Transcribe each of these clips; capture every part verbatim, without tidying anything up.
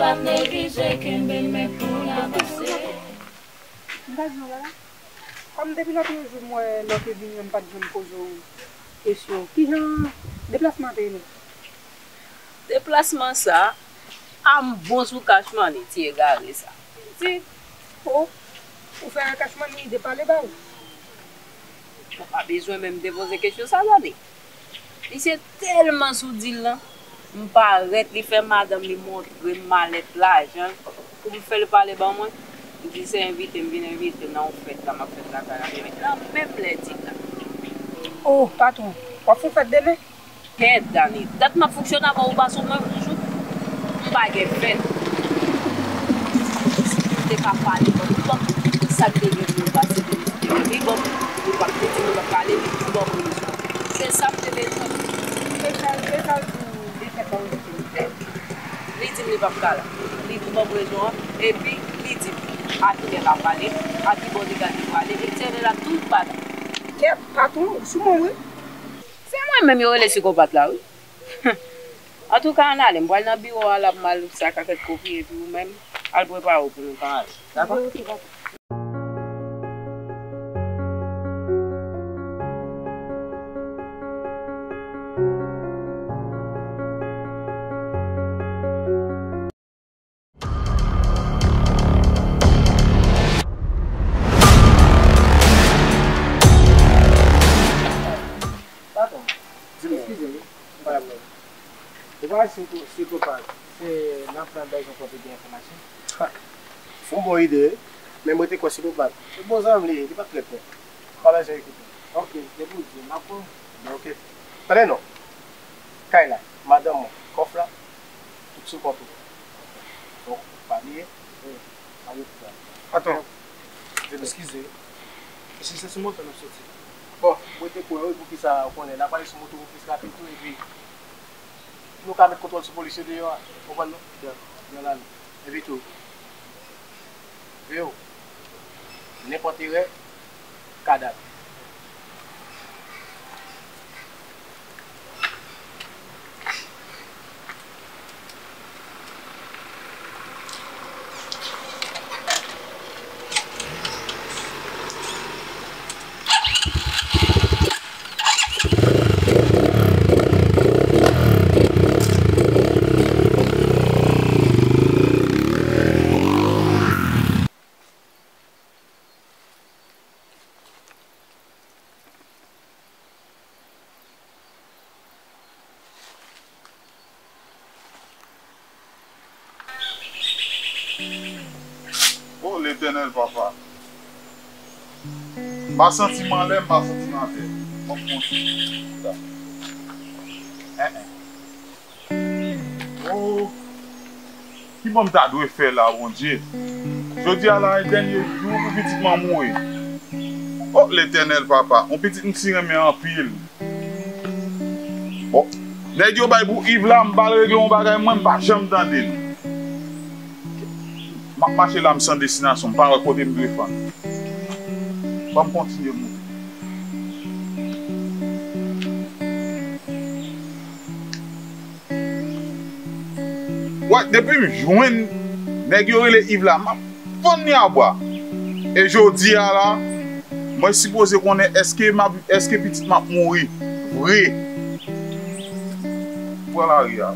Pa neglije kenbe men pou n avanse. M pa di yon bagay. Kòm depi lòt jou m wè lè w te vini an, m pa t janm poze w kesyon. Kijan deplasman an te ye menm? Deplasman sa, a m bon sou Cash Money, ti egare sa. M di, o, ou fè Cash Money, li te pale ba ou? Mwen pa bezwen menm te poze kesyon sa, tande. Misye tèlman sou dil lan, m parèt, li fè madanm li montre m malèt lajan l pou m fè l pale ban mwen. Li di se envite m vin envite l nan yon fèt la, m ap fèt lakay la demen, nan menm lè di la. Oh, patwon, w ap fè yon fèt demen? Kèt, Dani, dat m ap fonksyone avè w, ou pa sou mwen yon jou, m pa gen fèt. Si m te ka pale ban w, sa k te gen pou l pase, te li ban m, li p ap te di m li p ap pale, li di ban mwen rezon. Se sa m te bezwen. E sa, e sa l di w, li fè ban w di l fè. Li di m li p ap ka la. Li di ban m rezon an, epi li di m a kilè l ap pale, a ki bò li gade prale, etsetera, tout bagay. Kèt, patwon, ou sou mwen, wi. Se mwen menm yo rele sikopat la, wi. Antouka, ann ale, m pral nan biwo a la pou m al sa ka kèk kopi, epi ou menm, al prepare w pou nou ka ale. Dakò? Ok, ok, papa. Patwon, di m, eskize m wi, m pa wè. Ou pa wè sikopat, se nan plan bèz yon kote gen enfòmasyon? Ha! Se yon bon ide wi, men mwen te kwè sikopat se bon zanmi m li ye, li pa t trèt non. Pa bezwen ekite. Ok, depi w di, m ap pran. Ebyen ok. Tande non, kay la, madanm mwen, kòf la, tout sou kont ou. Donk, pa bliye, wi, pa bliye tout sa. Patwon, eskize. E si se sou moto n ap soti? Bon, mwen te kwè wi, poukisa ou konnen, n ap ale sou moto pou plis rapid tou, epi nou ka met kontwòl sou polis yo deyò a, ou konprann non? Byen, byen la nou. Epi tou, veye w, nenpòt erè, kadav. O Letènèl Papa, m pa santi m anlè, m pa santi m atè. Fòk mwen. En, en. O, ki bon m ta dwe fè la, Bondye? Jodi a la, e dènye jou pou pitit mwen mouri. O, Letènèl Papa, yon pitit m si renmen anpil. Bon, nèg yo bay pou Iv la, m ba l regle yon bagay, mwen, m pa janm tande l. M ap mache la, m san destinasyon, m pa wè kote m dwe fann. Ban m kontinye moute. Wè, depi m jwenn nèg yo rele Iv la, m ap fann li abwa. E jodi a la, mwen sipoze konnen èske m ap, èske pitit m ap mouri vre. Pran lari a.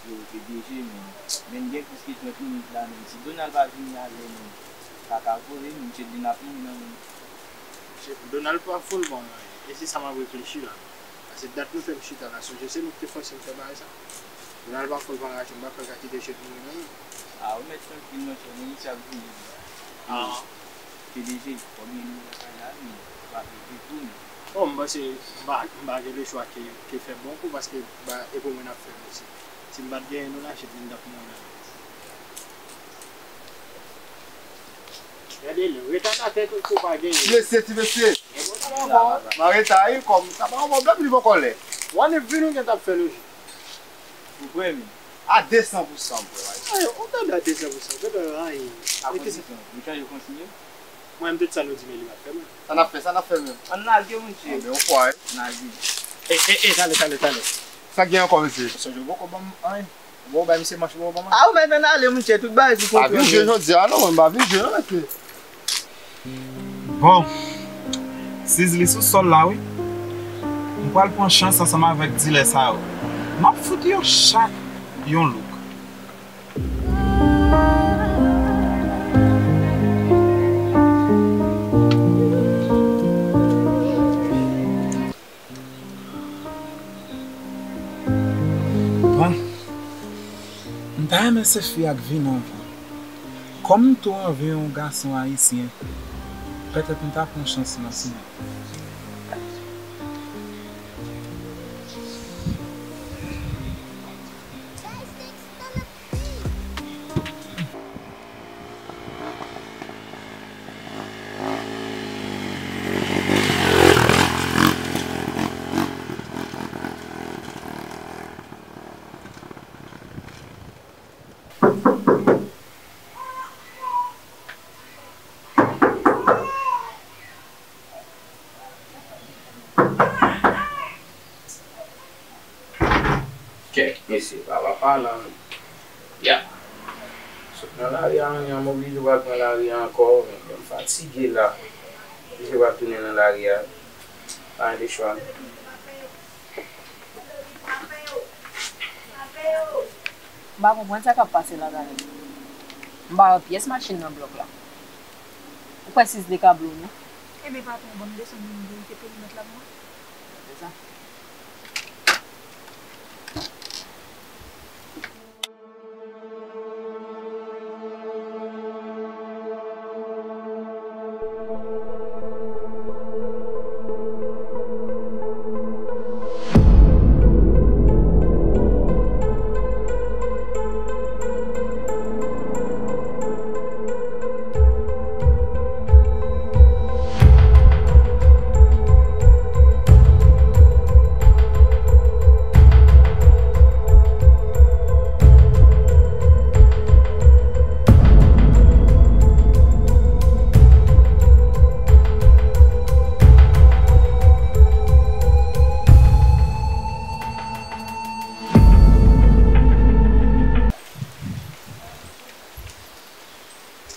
Yo, P D G, men, men gen plis ke trant minit la, men si Donald pa vini alè, men, kaka vole, men, misye di n ap mouri nan men. Donald pa fout bon, non. E se sa m ap reflechi la. Paske dat nou fè m chita la, sonje se nou ki te fòse m fè bagay sa. Donald pa fout bon, raje m pa pral ka kite chèf mouri nan men. A, ou mèt trankil, monchè, men misye ap vini. A. P D G, kòbyen nou lakay la, men, pa vle vin pou nou. Bon, m panse m pa, m pa gen lechwa ke, ke fè bon kou, paske ba, e pou mwen n ap fè l osi. Si m pa t genyen nou la, chèf, m t ap mouri nan men. Gade lè, retadate tout kou pa genyen. Ti mesye, ti mesye. Mwen reta wi, kòm sa pa yon pwoblèm, li poko lè. Wan e vin ou gen t ap fè lojik. Ou premye. A de san pou san, bro. Ay, ou tande a de san pou san, tande ay. A kondisyon, nou chanje kontinye. Mwen menm tout sa nou di men li p ap fè mwen. Sa n ap fè, sa n ap fè menm. Ann lage, monchè. Ann lage. E, e, e, tande, tande, tande. Sa gen ankò, mesye? Mesye, ou poko ban m anyen. Ou poko bay misye manch, ou poko ban m anyen. A, ou mèt ann ale, monchè, tout bagay sou kontwòl. Pa vin jwe jodi a non, mwen pa vin jwe non, mesye. Bon, Sizli sou sòl la wi. M pral pran chans ansanm avèk dilè sa yo. M ap fout yo chak yon louk. Bon, m ta renmen se fi a k vin anvan. Kòm m tou anvi yon gason ayisyen, petèt m ta pran chans lan sou li. Kèk mesye pa pa palan. Ya. Sot nan lari a, menm m oblije pral pran lari a ankò, men m fatige la. Oblije pral tounen nan lari a. Pa gen de chwa. M pa konprann sa k ap pase la, Dani. M pa wè pyès machin nan blòk la. Ou kwè Sizli ka blo nou? Ebyen, patwon, ban m desann vin verifye perimèt la pou mwen. Se sa.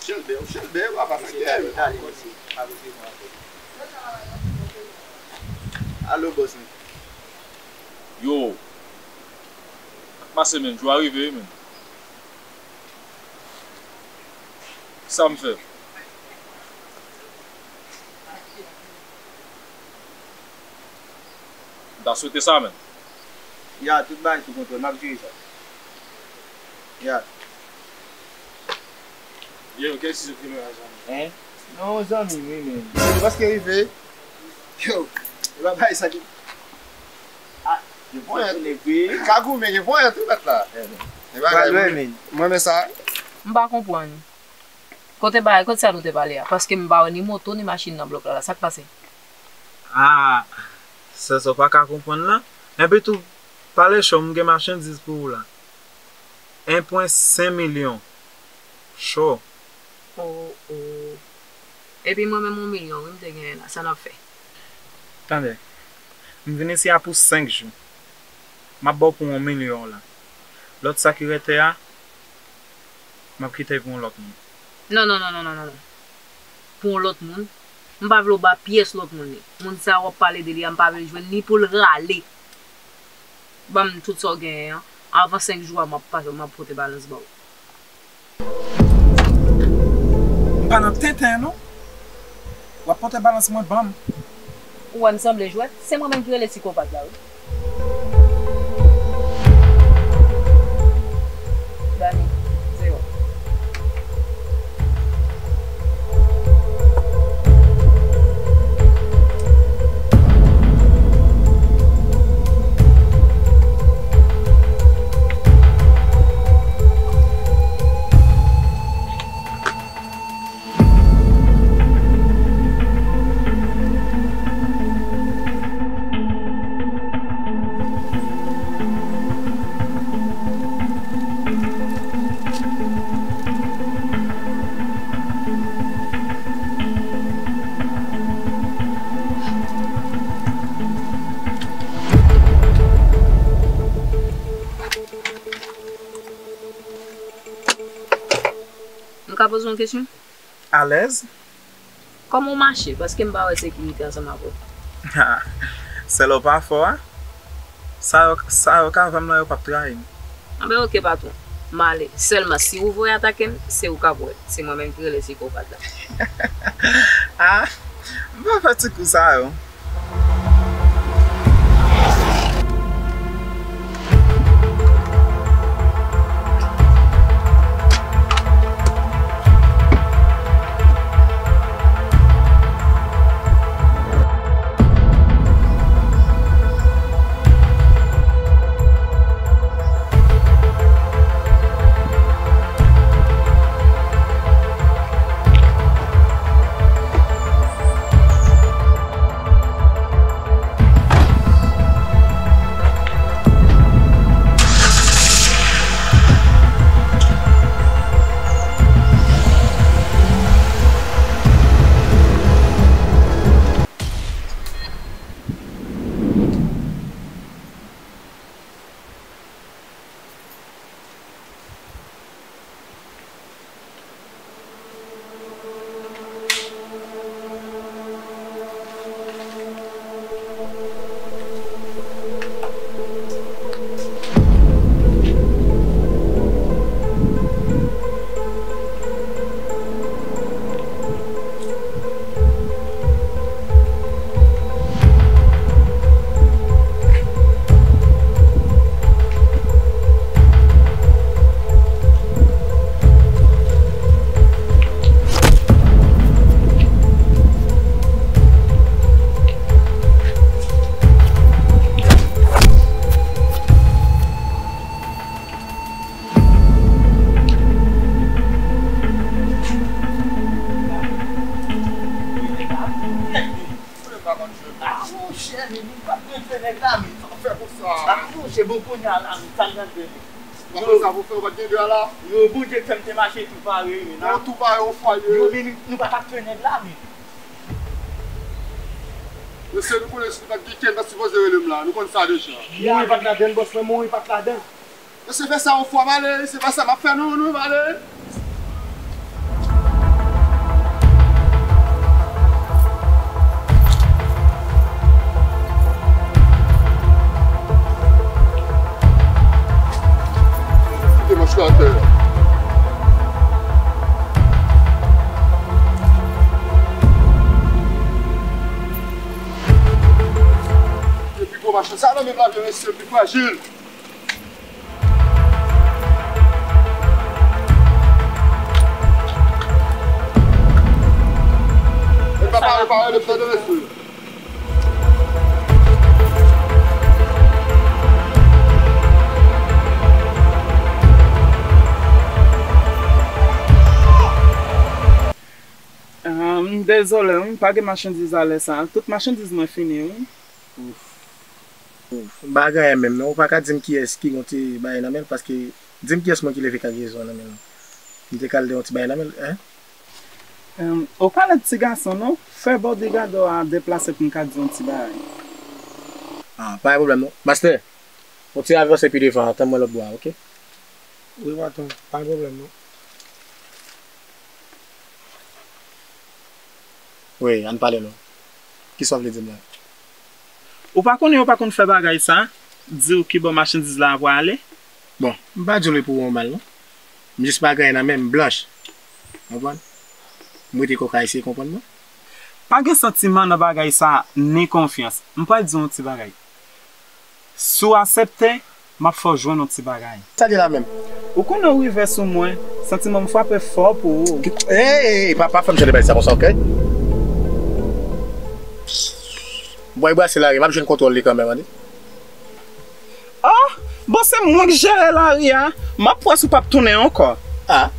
Chelbè, ou chelbè, papa, sa k gen? Alo, bòs mwen. Yo, sa k pase, menn? Jou a rive wi, menn. Kisa m fè? M ta swete sa, menn. Ya, tout bagay sou kontwòl, m ap jere sa. Ya. Yo, kèk ti sou kriminal, zanmi. Hein? Non, zanmi, wi, men. Se paske rive. Yo, e pa bagay sa ki. Ah, gen ponyèt. Ka goumen, gen ponyèt, wi, mèt la. Pral wè, men. Mwen, men sa. M pa konprann. Kote bagay, kote sa nou te pale a? Paske m pa wè ni moto, ni machin nan blòk la, la. Sa k pase? Ah, sè sa w pa ka konprann lan. Epi tou, pale cho, m gen machandiz pou ou la. En pwen senk milyon. Cho. Oh, oh. Epi mwen menm yon milyon, wi, m te genyen la. Sa n ap fè? Tande. M vin isi a pou senk jou. M ap ba w pou yon milyon w la. Lòt sa ki rete a, m ap kite pou yon lòt moun. Non, non, non. Pou yon lòt moun? M pa vle w ba pyès lòt moun li. Moun sa w ap pale de li a, m pa vle l jwenn ni pou l rale. Ban m tout sa w genyen an. Avan senk jou a, m ap pase, m ap pote balans ba w. M pa nan tenten, non. W ap pote balans mwen ban m. Ou wè m sanble jwèt? Se mwen menm ki rele sikopat la, wi. Dani, zewo. Poze yon kesyon? Alèz. Kòman w mache? Paske m pa wè sekirite ansanm avè w. Sèl ou pa fò a. Sa yo, sa yo ka vè m nan yo p ap trayi m. Anben, oke, patwon. M ale. Sèlman, si ou voye atake m, se ou k ap wè l. Se mwen menm ki rele sikopat la. Ah, m pa fè ti kou sa yo. Ah, monchè, men nou pa t dwe fè nèg la, men sa w fè konsa? Ah, monchè, bon, kounye a la, men sa n ap fè, men. Ou pa konn sa pou fè, ou pa t gen dwa la? Yo, Bondye k fè m te mache tou pare, men. Bon, tou pare, yon fwa, yo. Yo, men nou, nou pa t ap fè nèg la, men. Mesye, nou konnen si nou pa t gen kè, nou pa t sipoze rele m la. Nou konn sa deja. Mouri pa t ladann, bòs mwen, mouri pa t ladann. Mesye, fè sa yon fwa, m ale. Se pa sa m ap fè, non, non, m ale. Kite machwè atè a. Epi gwo machin sa nan menm la, vye mesye, pi frajil. Nèg pa pare, pare, nèg tande, mesye. Ah, m dezole, wi, m pa gen machandiz a lè sa a. Tout machandiz mwen fini, wi. Ouf. Ouf. M pa gen anyen menm, non. Ou pa ka di m kiyès ki gen yon ti bagay nan men l, paske di m kiyès moun ki leve kagezon nan men l. M te ka al de yon ti bagay nan men l, en? Em, ou pale de ti gason, non? Fè bòdigad ou a deplase pou m ka di yon ti bagay. Ah, pa gen pwoblèm, non. Mastè, yon ti avanse pi devan, tann mwen lòt bò a, oke? Wi, patwon, pa gen pwoblèm, non. Wi, ann pale, non. Kisa w vle di m la? Ou pa konnen yo pa konn fè bagay sa? Di w kibò machandiz la a prale? Bon, m pa di w li pou ou mal, non. M jis pa gen anyen nan men m, m blanch. Konprann? M rete kòk ayisyen, konprann mwen? Pa gen santiman nan bagay sa a, ni konfyans. M pral di w yon ti bagay. Si w aksepte, m ap fè w jwenn yon ti bagay. Sa li la menm? Ou konnen w rive sou mwen, santiman m frape fò pou ou. Ey, ey, ey, pa, pa fè m jan de bagay sa konsa, oke? Bò e brase lari, m ap jwenn kontwòl li kanmenm, tande. Oh, bon, se mwen k jere lari a. M ap wè si w p ap tounen ankò. Ah.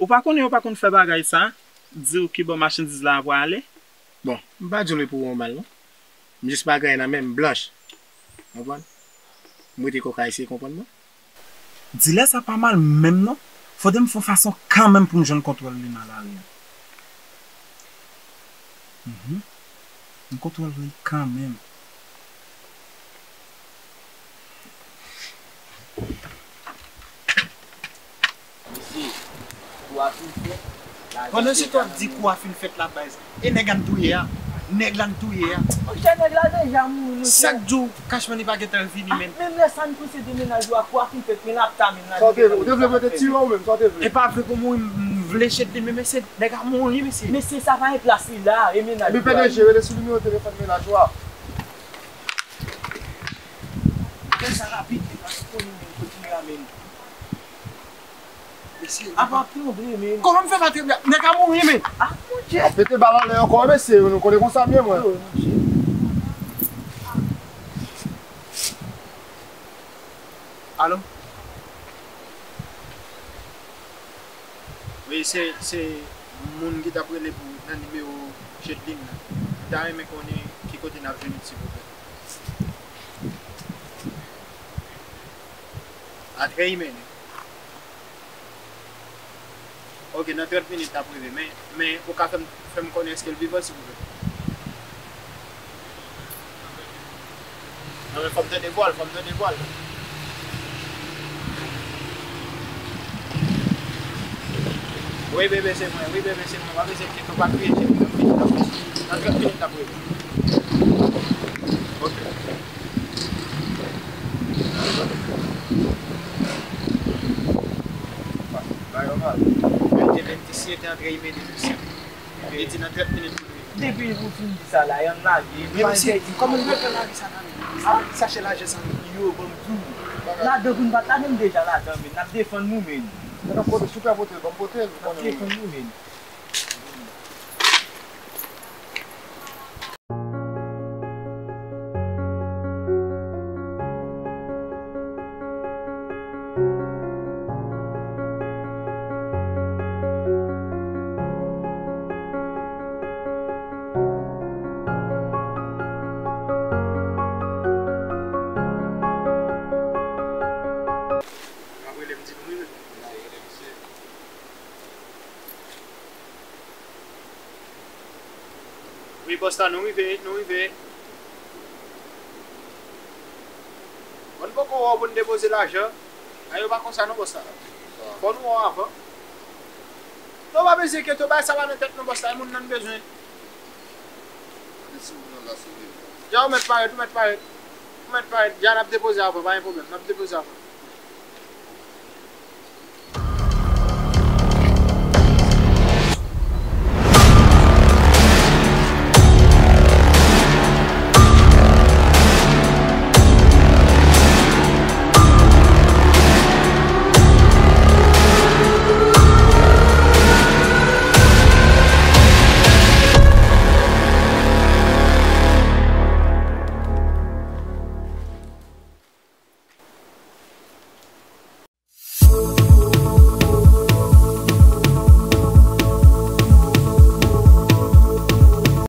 Ou pa konnen yo pa konn fè bagay sa, di w ki bò machandiz la pwale? Bon, m pa di w li pou ou mal non. M jis pa gen anyen nan men m, blanch. Konprann? M rete kòk a eseye konprann mwen. Dilè sa pa mal menm non. Fòde m fè yon fason kanmenm pou m jwenn kontwòl li nan lari a. Mhm. M kontwòl li kanmenm. Mesye, kou a fin fèt. Pandan se tan w ap di kou a fin fèt la baz, e nèg la n touye a? Nèg la n touye a? Monchè, nèg la deja mouri, monchè. Sa k di w Cash Money pa gentan vini menm? Menm lè sa n pouse de mennaj ou a, kou a fin fèt, men l ap ta menm la. Sa w te vle? Ou te vle mete tiyo ou menm? Sa w te vle? E pa vle pou mouri, m vle Chedlin, men mesye, nèg la mouri, mesye. Mesye, sa pa gen plas li la, e mennaj ou a. Epi P D G, rele sou nimewo telefòn mennaj ou a. Fè sa rapid, li pa konnen menm kote l la menm. Mesye, apa ap tranble, men. Kòman m fè pa tranble? Nèg la mouri, men. Ah, mon Dieu. Ap pete bal anlè ankò, mesye, nou konnen konsa m ye, mwen. Oh, mon Dieu. Alo? Wi, se, se moun ki t ap rele pou, nan nimewo Chedlin nan. M ta renmen konnen ki kote n ap jwenn li, silvouplè. A trè imene. Ok, nan trant minit l ap rive, men, men ou ka fè m, fè m konnen èske l vivan, silvouplè? Non, men fò m tande vwa l, fò m tande vwa l. Wi, bebe, se mwen, wi, bebe, se mwen. Pa bezwen enkyete w, pa kriye, cheri. N ap vini, n ap vini. Nan trant minit, n ap rive. Ok. Bay yo mal. Mwen te vin te siye te antre imedi mesye. Li di nan trant minit pou l rive. Depi ou fin di sa la, y ann lage. Men mesye, kòman nou pral lage sa nan men? Sa, sachè lajan sa yo, ban m di w. Ladan pou n pa t ladan m deja ladan, men n ap defann nou, men. Nèg ap pote, si w pè pote l, ban m pote l, ou konnen. N ap defann nou, men. Wi, bòs la, nou rive, nou rive. Bon, n poko wè w pou n depoze lajan. A, yo pa konsa non, bòs la. Fò nou wè w avan. Non, pa bezwen enkyete w, bagay sa pa nan tèt nou, bòs la, e moun nan n bezwen. Deja, ou mèt parèt, ou mèt parèt. Ou mèt parèt, deja n ap depoze avan, pa gen pwoblèm, n ap depoze avan.